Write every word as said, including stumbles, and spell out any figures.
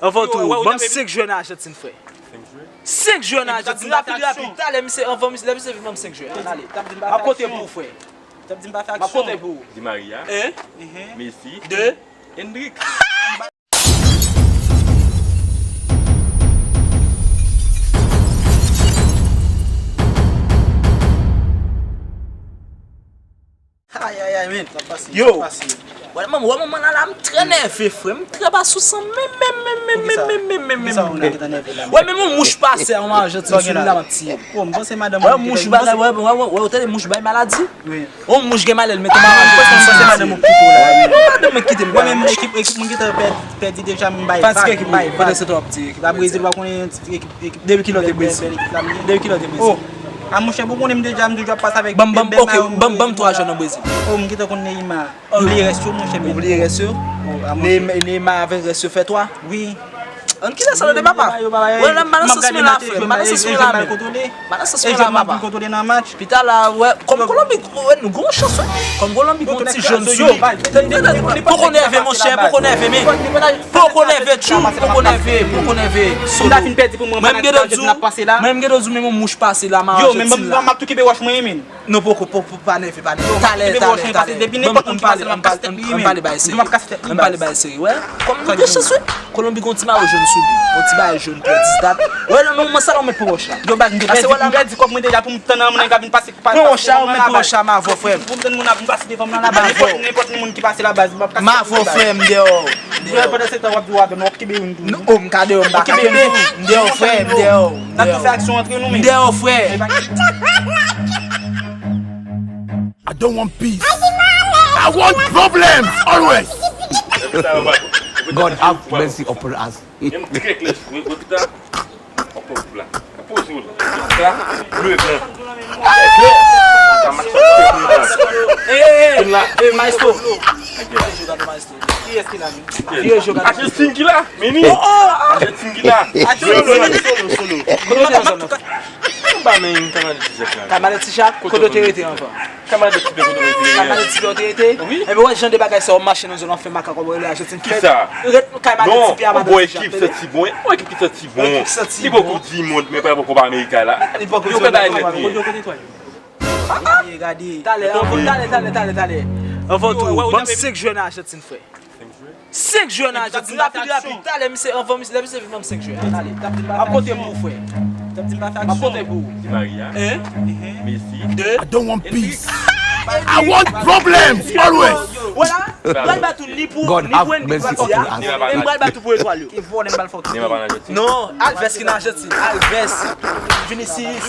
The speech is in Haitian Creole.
Anvan tou, ban m senk jwè nan Ajantin, frè. Senk jwè nan Ajantin, rapid, rapid. Talè, misye, anvan misye, lè misye vin, ban m senk jwè. Ann ale. M ap konte pou ou, frè. M ap konte pou ou. Di Maria. Un, deux, Endrick. Ay, ay, ay, men. Yo. Wè, manman, wè, manman la, la, m trè nève, frè. M trè pa sou san, menm, menm, menm, menm, menm, menm, menm, menm, menm, menm. Wè, menm yon mouch pase, yon Ajantin sou li la, m ap tiye. Wè, mouch bagay, wè, wè, wè, wè, ou tande mouch bay maladi? Yon mouch gen malè, l mete maladi. Madanm mwen kite m. Wè, menm ekip, ekip mwen gentan pèdi deja, m bay vag, m bay vag. La Brezil, pa konnen ekip, ekip. Depi kilè w te Brezil? Depi kilè w te Brezil? Oh. A monchè, pou konnen m deja, m toujou ap pase avèk bèl mayo. Ban m, ban m twa jwè nan Brezil. Oh, m gentan konn Neymar. M bliye rès yo, monchè. Ou bliye rès yo? Oh, a monchè. Neymar avèk rès yo fè twa? Wi. Ann kite sa tande papa. Wè, la, m pa nan sans mwen la, frè. M pa nan sans mwen la, men. M pa nan sans mwen la, papa. Pita la, wè, kòm Kolonbi, wè, nou gen yon chans, wè. Kòm Kolonbi gen yon ti jèn sou li. Poko nève, monchè, poko nève, men. Poko nève, tchou, poko nève, poko nève. Solo. Mwen, m gen dwa di w, mwen, m gen dwa di w, men yon mouch pase la, m a Ajantin la. Non, poko, poko, pa nève, pa nève. Talè, talè, talè. Ann pale, ann pale, ann pale, ann pale bay seri, wè. Kòm nou gen chans, wè. Kolonbi gen yon ti mayo jòn sou li. Yon ti bagay jòn, trè dis dat. Wè, nan moman sa la, ou mèt pran wòch la. Yo, baz, m te pèdi, m pèdi kòb mwen deja pou m tann nan moun nan ka vin pase. Pran wòch la, ou mèt pran wòch la, m avè w, frè m. Pou m tann moun ap vin pase devan m nan la, baz, nenpòt, nenpòt moun ki pase la, baz, m ap kase tèt li, baz. M avè w, frè m, deyò. Deyò. Pandan se tan w ap di w avè m, w ap kenbe youn tou. Non, m ka deyò, m pa ka kenbe. M deyò, frè m, deyò. M deyò, frè. N ap tou fè aksyon antre nou, men. M deyò, frè. I don't want peace. I want problems always. God have mercy upon us. Yon ti kèk lèch, wi, wi, pita. Yon pòv la. Poze w la. Sa, ble blan. Klè. Sa, mache. Ey, ey, ey. Vin la. Ey, maestro. Kiyès ki la, men? Vire je w gade. Ajantin ki la, meni. Oh, oh. Ajantin ki la. Ajantin, solo, solo, solo. Kote w te nan zòn nan? Ba men, kamarad Ti Jak la. Kamarad Ti Jak, kote w te rete anvan? Kamarad Ti Jak, kote w te rete? Kamarad Ti Jak, w te rete? Wi. Ebyen, wè jan de bagay sa yo mache nan zòn nan, fè makak w ap rele Ajantin. Kisa? Ret kay madanm Ti Pya, madanm Ti Jak, tande. Ekip santi bon, yon ekip ki santi bon. Li poko di mond, men pa poko pa Amerika la. Li poko di mond, men pa poko. Yo, gade, gade. Talè, talè, talè, talè, talè. Anvan tou, ban m senk jwè nan Ajantin, frè. Senk jwè nan Ajantin, rapid, rapid. Talè, misye, anvan misye, lè misye vin, ban m senk jwè. Ann ale. M ap konte pou ou, frè. M ap konte pou ou. Di Maria. Un, deux, I don't want peace. I want problems always. Wè la, m pral bat ou ni pou, ni pou Endrick pati a, e m pral bat ou pou etwal yo. Ki vòlè m pral fè w kite. Non, Alves ki nan Ajantin. Alves. Vinicius.